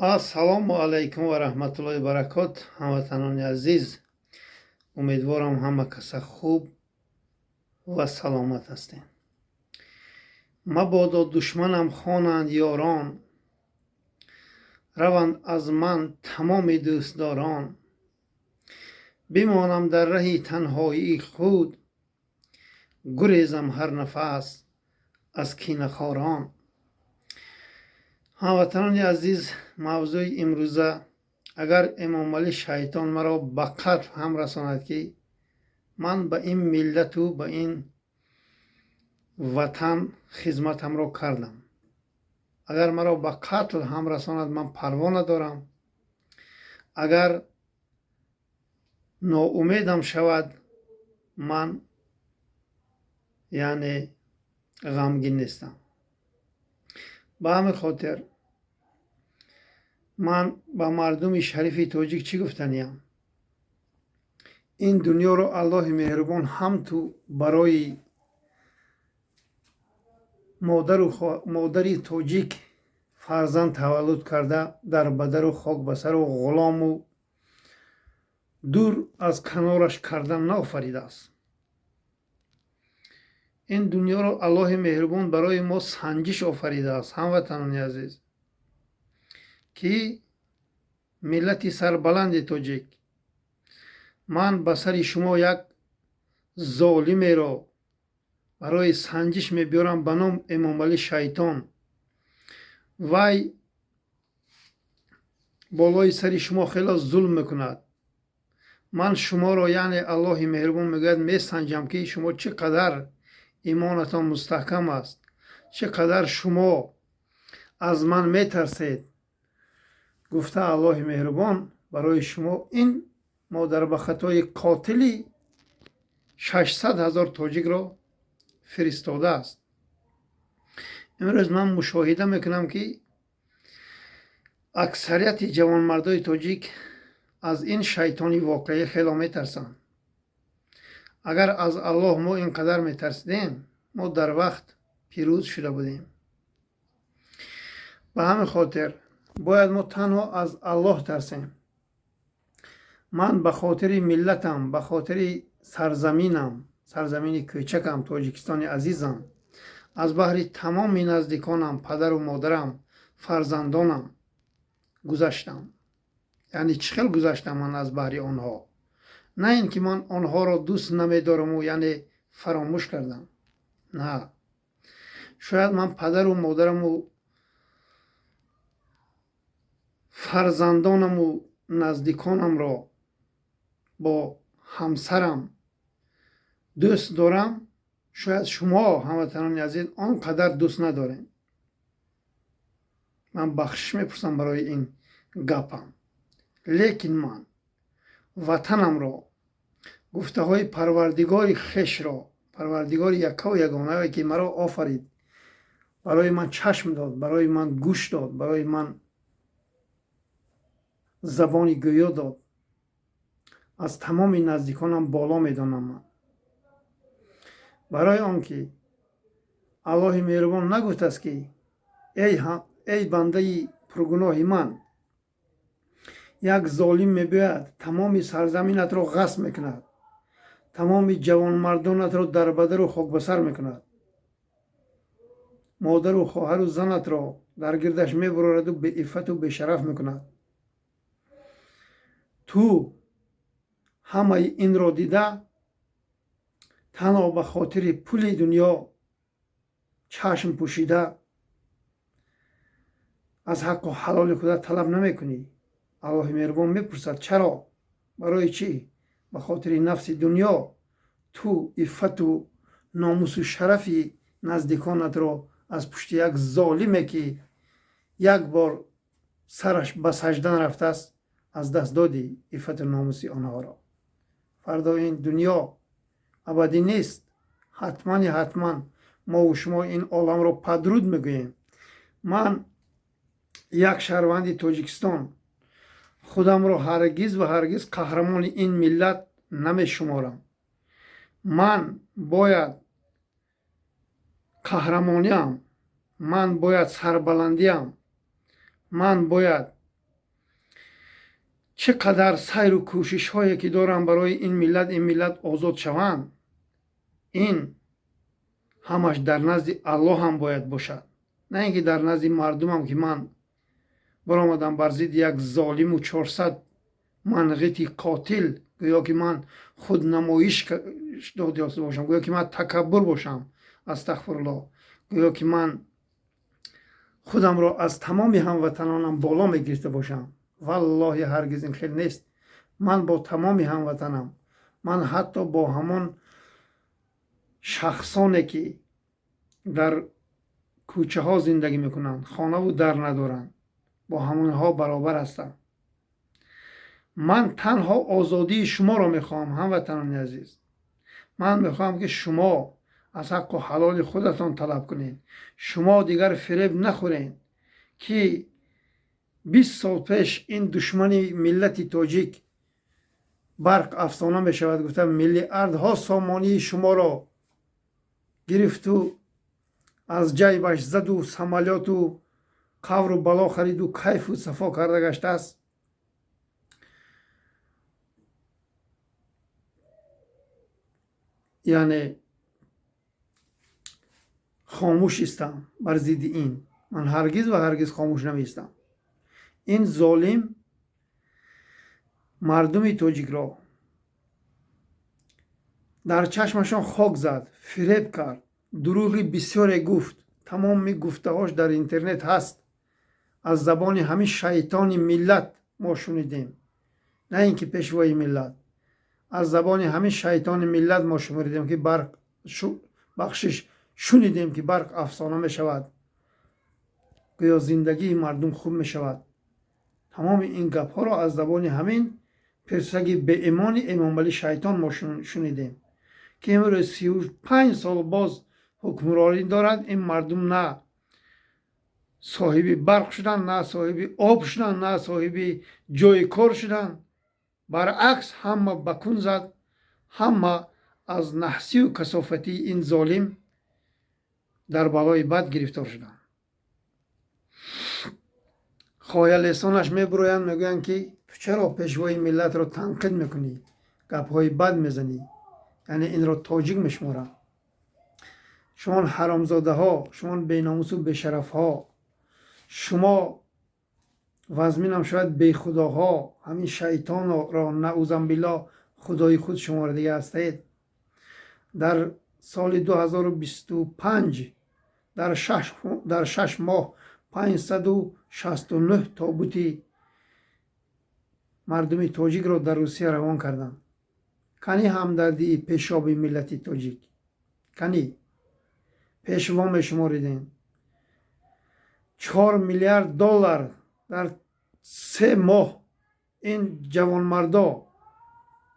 Ассалому алайкум ва раҳматуллоҳи баракот, ҳамватанони азиз. Умедворам, ҳама каса хуб ва саломат ҳастем. Мабодо душманам хонанд ёрон, раванд аз ман тамоми дӯстдорон, бимонам дар раҳи танҳоии худ, гурезам ҳар нафас аз кинахорон. Ҳамватанони азиз, мавзӯи имрӯза: агар Эмомалӣ шайтон маро ба қатл ҳам расонад, ки ман ба ин миллату ба ин ватан хизматамро кардам. Агар маро ба қатл ҳам расонад, ман парво надорам. Агар ноумедам шавад, ман яъне ғамгин нестам. Ба ҳамин хотир ман ба мардуми шарифи тоҷик чӣ гуфтаниям? Ин дунёро Аллоҳи меҳрубон ҳам ту барои модари тоҷик фарзанд таваллуд карда, дар бадару хок ба сару ғулому дур аз канораш кардан наофаридааст. Ин дунёро Аллоҳи меҳрубон барои мо санҷиш офаридааст, ҳамватанони азиз, ки миллати сарбаланди тоҷик, ман ба сари шумо як золимеро барои санҷиш мебиёрам ба ном Эмомалӣ шайтон. Вай болои сари шумо хело зулм мекунад. Ман шуморо, яъне Аллоҳи меҳрубон мегӯяд, месанҷам, ки шумо чӣ қадар имонатон мустаҳкам аст, чӣ қадар шумо аз ман метарсед, гуфта Аллоҳи меҳрубон барои шумо ин модарбахатои қотили 600 000 тоҷикро фиристодааст. Имрӯз ман мушоҳида мекунам, ки аксарияти ҷавонмардои тоҷик аз ин шайтони воқеӣ хело метарсанд. Агар аз Аллоҳ мо ин қадар метарсидем, мо дар вақт пирӯз шуда будем. Ба ҳамин хотир бояд мо танҳо аз Аллоҳ тарсем. Ман ба хотири миллатам, ба хотири сарзаминам, сарзамини кӯчакам, Тоҷикистони азизам, аз баҳри тамоми наздиконам, падару модарам, фарзандонам гузаштам. Яъне чӣ хел гузаштам ман аз баҳри онҳо? На ин ки ман онҳоро дӯст намедораму яъне фаромӯш кардам, на. Шояд ман падару модараму фарзандонаму наздиконамро бо ҳамсарам дӯст дорам, шояд шумо, ҳамватанони азиз, он қадар дӯст надорем. Ман бахшиш мепурсам барои ин гапам, лекин ман ватанамро, гуфтаҳои Парвардигори хешро, Парвардигори яккаву ягонае, ки маро офарид, барои ман чашм дод, барои ман гӯш дод, барои ман забони гӯё дод, аз тамоми наздиконам боло медонам ман. Барои он ки Аллоҳи меҳрубон нагуфтааст, ки эй бандаи пургуноҳи ман, як золим мебиёяд, тамоми сарзаминатро ғасб мекунад, тамоми ҷавонмардонатро дарбадару хокбасар мекунад, модару хоҳару занатро дар гирдаш мебурораду беиффату бешараф мекунад. Ту ҳамаи инро дида, танҳо ба хотири пули дунё чашм пӯшида, аз ҳаққу ҳалоли худа талаб намекунӣ. Аллоҳи меҳрубон мепурсад: чаро, барои чӣ ба хотири нафси дунё ту иффату номусу шарафи наздиконатро аз пушти як золиме, ки як бор сараш ба сажда нарафтааст, аз даст додӣ иффату номуси онҳоро? Фардо ин дунё абадӣ нест. Ҳатмани ҳатман мову шумо ин оламро падруд мегӯем. Ман як шаҳрванди Тоҷикистон худамро ҳаргиз ва ҳаргиз қаҳрамони ин миллат намешуморам. Ман бояд қаҳрамониам, ман бояд сарбаландиам, ман бояд Чӣ қадар сайру кӯшишҳое ки дорам барои ин миллат, ин миллат озод шаванд, ин ҳамаш дар назди Аллоҳ ҳам бояд бошад, на ин ки дар назди мардумам, ки ман баромадам бар зидди як золиму 400 манғити қотил, гӯё ки ман худнамоиш дода бошам, гӯё ки ман такаббур бошам, астағфируллоҳ, гӯё ки ман худамро аз тамоми ҳамватанонам боло мегирифта бошам. Валлоҳи, ҳаргиз ин хел нест. Ман бо тамоми ҳамватанам, ман ҳатто бо ҳамон шахсоне ки дар кӯчаҳо зиндагӣ мекунанд, хонаву дар надоранд, бо ҳамонҳо баробар ҳастам. Ман танҳо озодии шуморо мехоҳам, ҳамватанони азиз. Ман мехоҳам, ки шумо аз ҳаққу ҳалоли худатон талаб кунед, шумо дигар фиреб нахӯред, ки 20 сол пеш ин душмани миллати тоҷик барқ афсона мешавад гуфта, миллиардҳо сомонии шуморо гирифту аз ҷайбаш заду самолёту қавру бало хариду кайфу сафо карда гаштааст. Яъне хомӯш истам бар зидди ин, ман ҳаргиз ва ҳаргиз хомӯш намеистам. Ин золим мардуми тоҷикро дар чашмашон хок зад, фиреб кард, дурӯғи бисёре гуфт. Тамоми гуфтаҳош дар интернет ҳаст. Аз забони ҳамин шайтони миллат мо шунидем, на ин ки пешвои миллат, аз забони ҳамин шайтони миллат мо шунидем, ки барқ, бахшиш, шунидем, ки барқ афсона мешавад, гӯё зиндагии мардум хуб мешавад. Тамоми ин гапҳоро аз забони ҳамин пирсаги беимони Эмомалӣ шайтон мо шунидем, ки имрӯз 35 сол боз ҳукмронӣ дорад. Ин мардум на соҳиби барқ шуданд, на соҳиби об шуданд, на соҳиби ҷойи кор шуданд. Баръакс, ҳама ба кун зад, ҳама аз наҳсию касофатии ин золим дар балои бад гирифтор шуданд. Хоялесонаш мебуроянд, мегӯянд, ки ту чаро пешвои миллатро танқид мекунӣ, гапҳои бад мезанӣ? Яъне инро тоҷик мешуморанд. Шумон ҳаромзодаҳо, шумон беномусу бешарафҳо, шумо вазминам шояд бехудоҳо, ҳамин шайтонро наузамбилло худои худ шумордига ҳастед. Дар соли 2025 дар 6 моҳ 569 тобути мардуми тоҷикро дар Русия равон карданд. Кани ҳамдардии пешоби миллати тоҷик? Кани пешво мешуморидем? 4 миллиард доллар дар 3 моҳ ин ҷавонмардо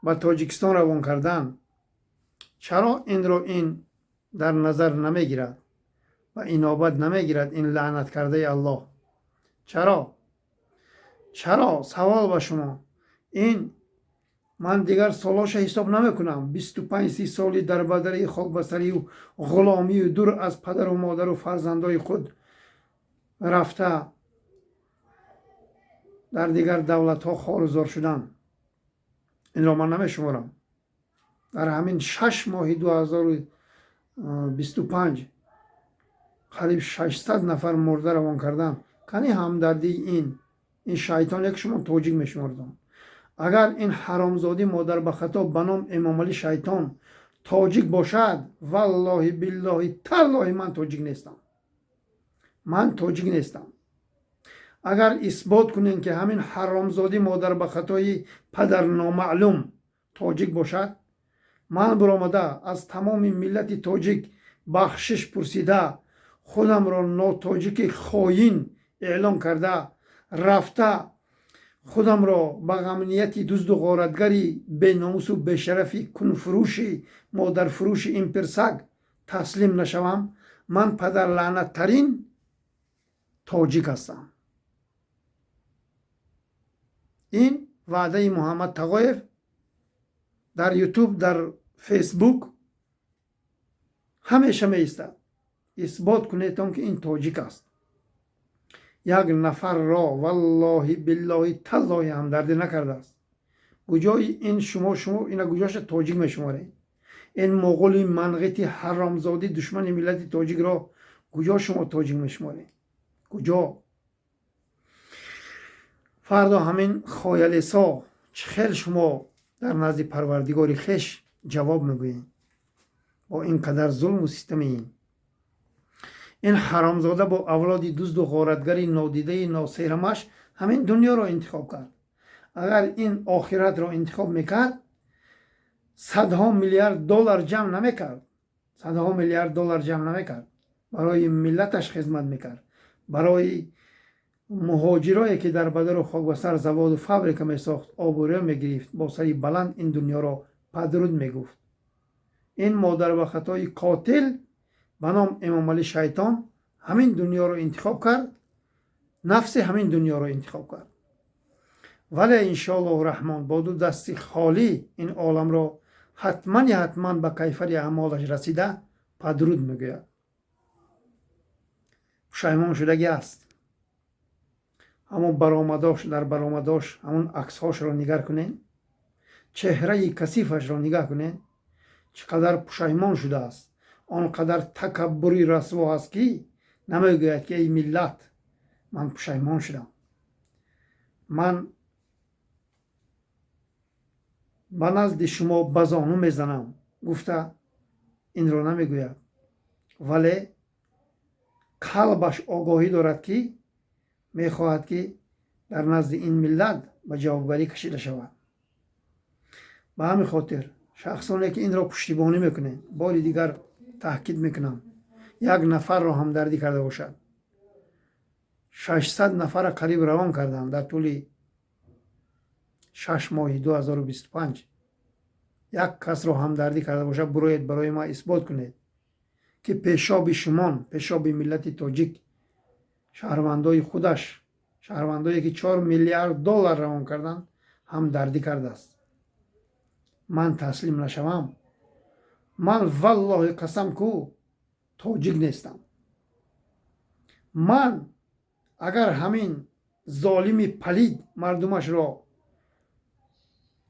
ба Тоҷикистон равон карданд. Чаро инро ин дар назар намегирад ва инобат намегирад, ин лаънаткардаи Аллоҳ? Чаро, чаро? Савол ба шумо. Ин ман дигар солоша ҳисоб намекунам, 25-30 соли дарбадарии хокбасарию ғуломию дур аз падару модару фарзандои худ рафта, дар дигар давлатҳо хорузор шудан, инро ман намешуморам. Дар ҳамин 6 моҳи 2025 қариб 600 нафар мурда равон кардан. Кани ҳамдардии ин шайтоне, ки шумо тоҷик мешумордон? Агар ин ҳаромзодӣ модарбахато ба ном Эмомалӣ шайтон тоҷик бошад, валлоҳи, биллоҳи, таллоҳи, ман тоҷик нестам, ман тоҷик нестам. Агар исбот кунем, ки ҳамин ҳаромзодӣ модарбахатои падар номаълум тоҷик бошад, ман биромада аз тамоми миллати тоҷик бахшиш пурсида, худамро нотоҷики хоин эълон карда, рафта худамро ба ғамнияти дузду ғоратгари беномусу бешарафи кунфурӯши модарфурӯши ин пирсаг таслим нашавам, ман падарлаънаттарин тоҷик ҳастам. Ин ваъдаи Муҳаммад Тағоев дар Ютуб, дар Фейсбук ҳамеша меистад. Исбот кунедтон, ки ин тоҷик аст. Як нафарро валлоҳи, биллоҳи, таллоҳи ҳамдардӣ накардааст. Куҷои ин шумо ина куҷоша тоҷик мешуморед? Ин моғули манғити ҳаромзодӣ, душмани миллати тоҷикро куҷо шумо тоҷик мешуморед? Куҷо? Фардо ҳамин хоялесо чӣ хел шумо дар назди парвардигори хеш ҷавоб мегӯед бо ин қадар зулму систами ин? Ин ҳаромзода бо авлоди дузду ғоратгари нодидаи носеҳрамаш ҳамин дунёро интихоб кард. Агар ин охиратро интихоб мекард, садҳо миллиард доллар ҷамъ намекард, садҳо миллиард доллар ҷамъ намекард, барои миллаташ хизмат мекард, барои муҳоҷирое ки дар бадару хокбасар заводу фабрика месохт, обрӯ мегирифт, бо сари баланд ин дунёро падруд мегуфт. Ин модарбахатои қотил ба ном Эмомалӣ шайтон ҳамин дунёро интихоб кард, нафси ҳамин дунёро интихоб кард. Вале иншоаллоҳу раҳмон бо ду дасти холӣ ин оламро ҳатмани ҳатман ба кайфари аъмолаш расида падруд мегӯяд. Пушаймон шудагӣ аст. Ҳамон баромадош, дар баромадош ҳамон аксҳошро нигар кунед, чеҳраи касифашро нигаҳ кунед, чӣ қадар пушаймон шудааст. Он қадар такаббури расво аст, ки намегӯяд, ки эй миллат, ман пушаймон шудам, ман ба назди шумо ба зону мезанам гуфта инро намегӯяд. Вале қалбаш огоҳӣ дорад, ки мехоҳад, ки дар назди ин миллат ба ҷавобгарӣ кашида шавад. Ба ҳамин хотир шахсоне ки инро пуштибонӣ мекунед, бори дигар таъкид мекунам, як нафарро ҳамдардӣ карда бошад, 600 нафара қариб равон карданд дар тӯли 6 моҳи 2025. Як касро ҳамдардӣ карда бошад, буроед, барои ман исбот кунед, ки пешоби шумон, пешоби миллати тоҷик, шаҳрвандои худаш, шаҳрвандое ки 4 миллиард доллар равон карданд, ҳамдардӣ кардааст. Ман таслим нашавам, ман валлоҳи қасам ку тоҷик нестам. Ман агар ҳамин золими палид мардумашро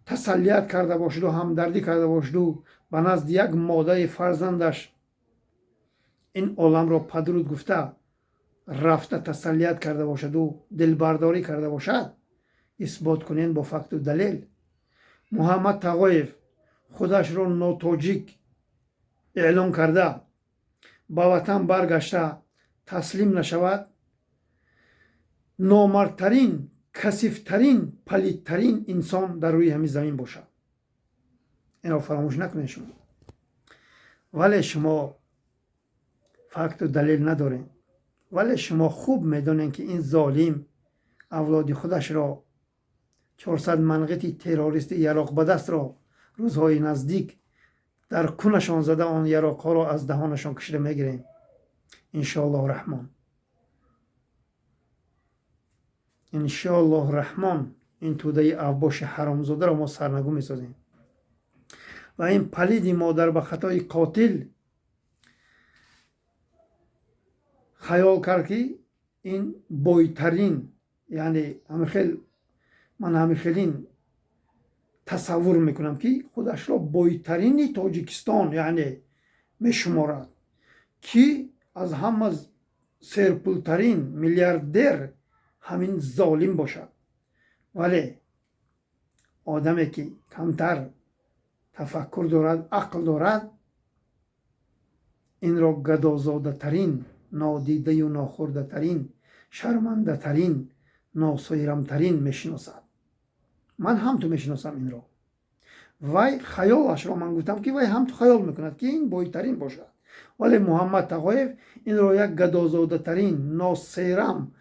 тасаллият карда бошаду ҳамдардӣ карда бошаду ба назди як модари фарзандаш ин оламро падруд гуфта рафта тасаллият карда бошаду дилбардорӣ карда бошад, исбот кунед бо факту далел. Муҳаммад Тағоев худашро нотоҷик эълон карда, ба ватан баргашта таслим нашавад, номардтарин, касифтарин, палидтарин инсон дар рӯи ҳамин замин бошад. Инро фаромӯш накунед шумо. Вале шумо факту далел надоред. Вале шумо хуб медонед, ки ин золим авлоди худашро, 400 манғити террористи яроқбадастро рӯзҳои наздик дар кунашон зада, он яроқҳоро аз даҳонашон кашида мегирем, иншоаллоҳу раҳмон. Иншоаллоҳу раҳмон ин тӯдаи авбоши ҳаромзодаро мо сарнагун месозем. Ва ин палиди модар ба хатои қотил хаёл кард, ки ин бойтарин, яъне ҳамихел ман ҳамихелин тасаввур мекунам, ки худашро бойтарини Тоҷикистон яъне мешуморад, ки аз ҳама серпултарин миллиардер ҳамин золим бошад. Вале одаме ки камтар тафаккур дорад, ақл дорад, инро гадозодатарин, нодидаю нохӯрдатарин, шармандатарин, носойрамтарин мешиносад. Ман ҳам ту мешиносам инро. Вай хаёлашро ман гуфтам, ки вай ҳам ту хаёл мекунад, ки ин бойтарин бошад. Вале Муҳаммад Тағоев инро як гадозодатарин, носерам,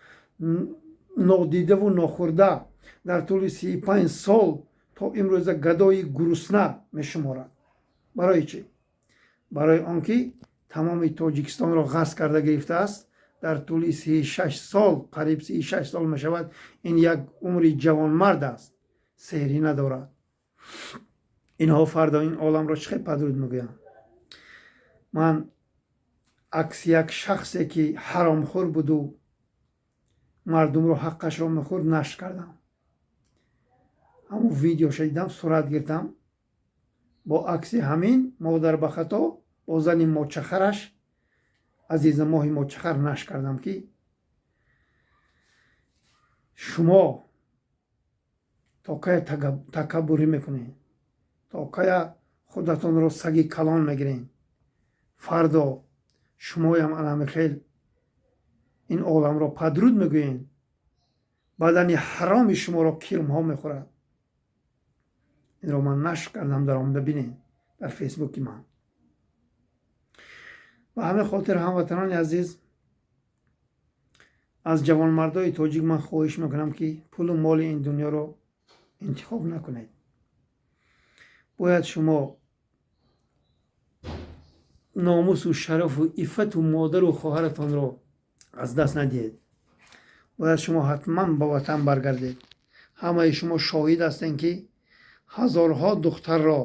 нодидаву нохӯрда, дар тӯли 35 сол то имрӯза гадои гурусна мешуморад. Барои чӣ? Барои он ки тамоми Тоҷикистонро ғасб карда гирифтааст дар тӯли 36 сол, қариб 36 сол мешавад. Ин як умри ҷавонмард аст, сеҳрӣ надорад. Инҳо фардо ин оламро чӣ хел падруд мегӯянд? Ман акси як шахсе ки ҳаромхӯр буду Мардумро ҳаққашро мехӯрд, нашр кардам. Ҳамун видеоша дидам, сурат гирифтам бо акси ҳамин модар ба хато бо зани мочахараш, Азизамоҳи мочахар, нашр кардам, ки шумо то кая такаббурӣ мекунед, то кая худатонро саги калон мегиред? Фардо шумоям анами хел ин оламро падруд мегӯед, бадани ҳароми шуморо кирмҳо мехӯрад. Инро ман нашр кардам, даромада бинед дар Фейсбуки ман. Ба ҳамин хотир, ҳамватанони азиз, аз ҷавонмардои тоҷик ман хоҳиш мекунам, ки пулу моли ин дунёро интихоб накунед. Бояд шумо номусу шарафу иффату модару хоҳаратонро аз даст надиҳед. Бояд шумо ҳатман ба ватан баргардед. Ҳамаи шумо шоҳид ҳастем, ки ҳазорҳо духтарро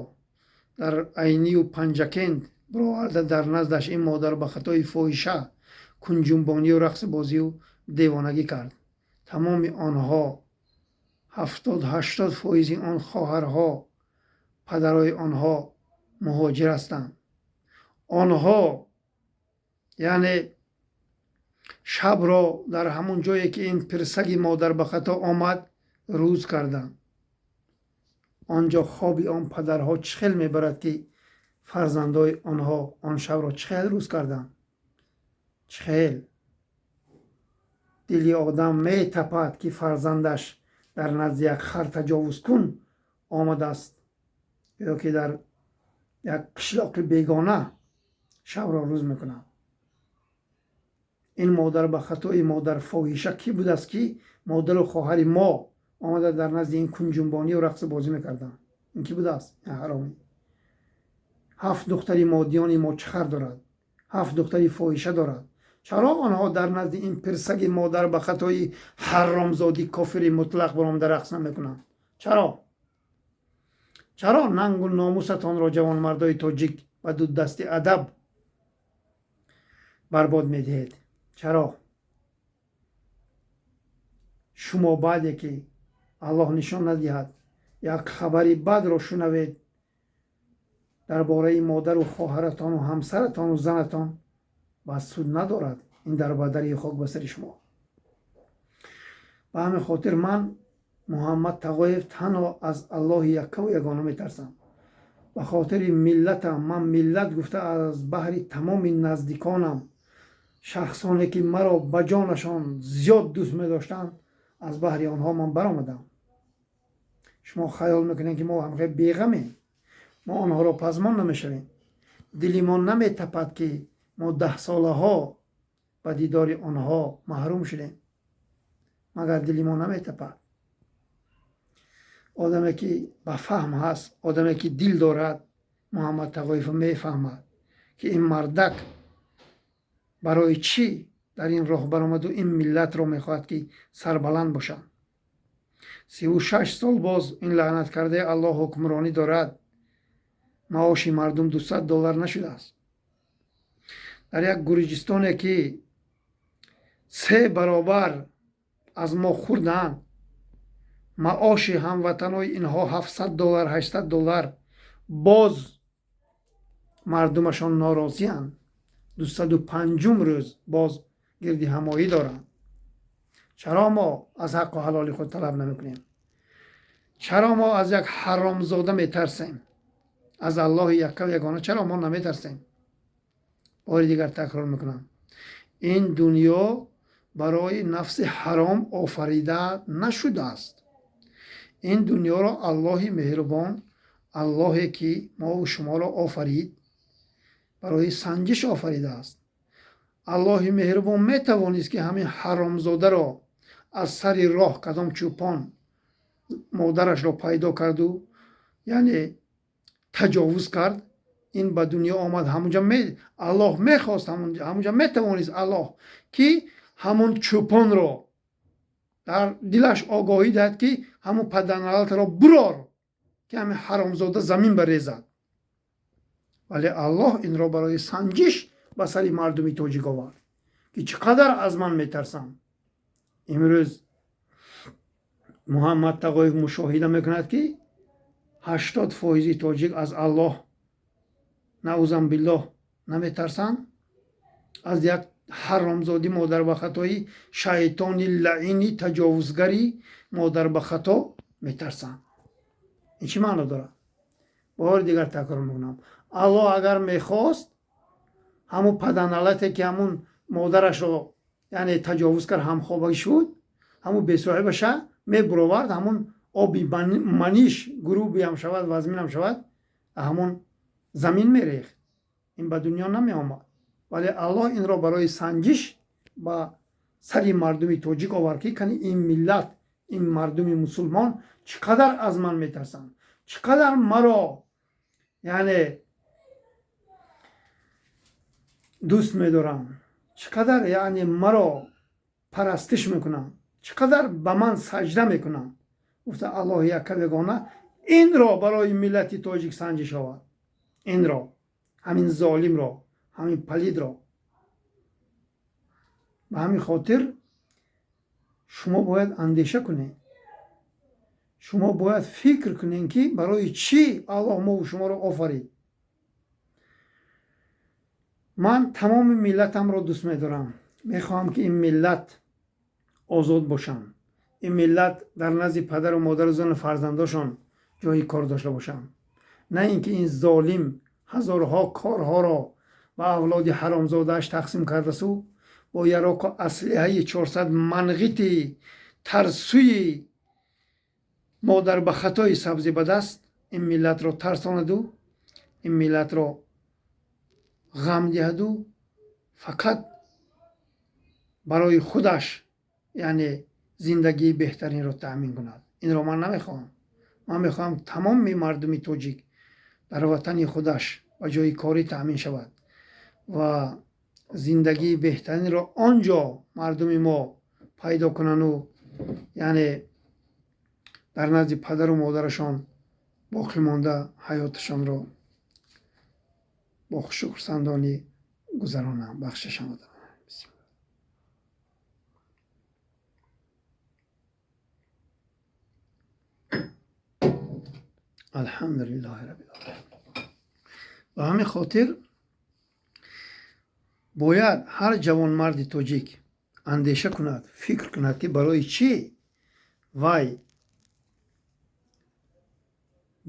дар Айнию Панҷакент бароварда, дар наздаш ин модар ба хатои фоҳиша кунҷунбонию рақсбозию девонагӣ кард. Тамоми онҳо, 70-80 фоизи он хоҳарҳо, падарои онҳо муҳоҷир ҳастанд. Онҳо яъне шабро дар ҳамон ҷое, ки ин пирсаги модар ба хато омад, рӯз карданд. Он ҷо хоби он падарҳо чӣ хел мебарад, ки фарзандои онҳо он шабро чӣ хел рӯз карданд? Чӣ хел дили одам метапад, ки фарзандаш дар назди як хар таҷовузкун омадааст ё ки дар як қишлоқи бегона шабро рӯз мекунад. Ин модар ба хатои модар фоҳиша кӣ будааст, ки модару хоҳари мо омада дар назди ин кунҷунбонию рақсу бозӣ мекарданд? Ин кӣ будааст? Ҳаромӣ ҳафт духтари модиёни мочахар дорад, ҳафт духтари фоҳиша дорад. Чаро онҳо дар назди ин пирсаги модар ба хатои ҳаромзодӣ, кофири мутлақ баромада рақс намекунанд? Чаро, чаро нангу номусатонро, ҷавонмардои тоҷик, ба дуддасти адаб барбод медиҳед? Чаро шумо баъде ки, Аллоҳ нишон надиҳад, як хабари бадро шунавед дар бораи модару хоҳаратону ҳамсаратону занатон, бас суд надорад ин дар бадари хок ба сари шумо? Ба ҳамин хотир ман, Муҳаммад Тағоев, танҳо аз Аллоҳи яккаву ягона метарсам. Ба хотири миллатам, ман миллат гуфта, аз баҳри тамоми наздиконам, шахсоне ки маро ба ҷонашон зиёд дӯст медоштанд, аз баҳри онҳо ман баромадам. Шумо хаёл мекунед, ки мо ҳамхел беғамем, мо онҳоро пазмон намешавем, дили мо наметапад, ки мо даҳсолаҳо ба дидори онҳо маҳрум шудем? Магар дили мо наметапад? Одаме ки ба фаҳм ҳаст, одаме ки дил дорад, Муҳаммад Тағоев мефаҳмад, ки ин мардак барои чӣ дар ин роҳ баромаду ин миллатро мехоҳад, ки сарбаланд бошанд. 36 сол боз ин лаънаткардаи Аллоҳ ҳукмронӣ дорад, маоши мардум 200 доллар нашудааст. Дар як Гурҷистоне, ки се баробар аз мо хурданд, маоши ҳамватанои инҳо 700 доллар, 800 доллар, боз мардумашон норозианд, 205-ум рӯз боз гирди ҳамоӣ доранд. Чаро мо аз ҳаққу ҳалоли худ талаб намекунем? Чаро мо аз як ҳаромзода метарсем? Аз Аллоҳи яккаву ягона чаро мо наметарсем? Бори дигар такрор мекунам: ин дунё барои нафси ҳаром офарида нашудааст. Ин дунёро Аллоҳи меҳрубон, Аллоҳе ки мову шуморо офарид, барои санҷиш офаридааст. Аллоҳи меҳрубон метавонист, ки ҳамин ҳаромзодаро аз сари роҳ кадом чӯпон модарашро пайдо карду, яъне таҷовуз кард, ин ба дунё омад. Ҳамунҷа Аллоҳ мехост, ҳамунҷа метавонист Аллоҳ, ки ҳамон чӯпонро дар дилаш огоҳӣ диҳад, ки ҳамон падарналатро бурор, ки ҳамин ҳаромзода замин барезад. Вале Аллоҳ инро барои санҷиш ба сари мардуми тоҷик овард, ки чӣ қадар аз ман метарсанд. Имрӯз Муҳаммад Тағоев мушоҳида мекунад, ки 80% тоҷик аз Аллоҳ, наузан биллоҳ, наметарсанд, аз як ҳаромзодӣ модар ба хатои шайтони лаъини таҷовузгари модар ба хато метарсанд. Ин чӣ маъно дорад? Бори дигар такрор мекунам, Аллоҳ агар мехост, ҳамун паданалате ки ҳамун модарашро, яъне, таҷовуз кард, ҳамхобагӣ шуд, ҳамун бесоҳибаша мебуровард, ҳамун оби маниш грубиам шавад, вазминам шавад, ҳамун замин мерехт, ин ба дунё намеомад. Вале Аллоҳ инро барои санҷиш ба сари мардуми тоҷик овард, ки кани ин миллат, ин мардуми мусулмон чӣ қадар аз ман метарсанд, чӣ қадар маро, яъне, дӯст медоранд, чӣ қадар, яъне, маро парастиш мекунанд, чӣ қадар ба ман саҷда мекунанд. Гуфта Аллоҳи якка ягона инро барои миллати тоҷик санҷиш овард, инро, ҳамин золимро, ҳамин палидро. Ба ҳамин хотир шумо бояд андеша кунед, шумо бояд фикр кунед, ки барои чӣ Аллоҳ мову шуморо офарид. Ман тамоми миллатамро дӯст медорам, мехоҳам, ки ин миллат озод бошанд, ин миллат дар назди падару модару зану фарзандошон ҷои кор дошта бошанд, на ин ки ин золим ҳазорҳо корҳоро ба авлоди ҳаромзодааш тақсим кардасу бо яроқу аслиҳаи 400 манғити тарсуи модар ба хатои сабзӣ ба даст ин миллатро тарсонаду, ин миллатро ғам диҳаду, фақат барои худаш, яъне, зиндагии беҳтаринро таъмин кунад. Инро ман намехоҳам. Ман мехоҳам тамоми мардуми тоҷик дар ватани худаш ба ҷои корӣ таъмин шавад ва зиндагии беҳтаринро он ҷо мардуми мо пайдо кунану, яъне, дар назди падару модарашон боқӣ монда ҳаёташонро бо хушу хурсандонӣ гузаронанд. Бахшишам. Алҳамдулиллаҳи раббил оламин. Ба ҳамин хотир бояд ҳар ҷавонмарди тоҷик андеша кунад, фикр кунад, ки барои чӣ вай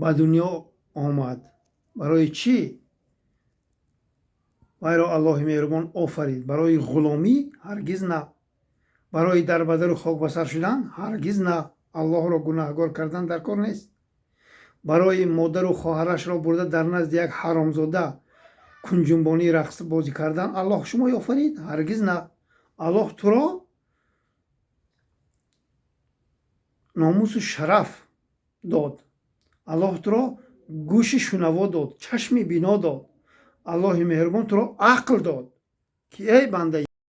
ба дунё омад, барои чӣ вайро Аллоҳи меҳрубон офарид. Барои ғуломӣ? Ҳаргиз на. Барои дарбадару хок ба сар шудан? Ҳаргиз на. Аллоҳро гунаҳгор кардан дар кор нест. Барои модару хоҳарашро бурда дар назди як ҳаромзода кунҷунбонӣ рақс бозӣ кардан Аллоҳ шумо офарид? Ҳаргиз на. Аллоҳ туро номусу шараф дод, Аллоҳ туро гӯши шунаво дод, чашми бино дод, Аллоҳи меҳрубон туро ақл дод, ки эй бандаи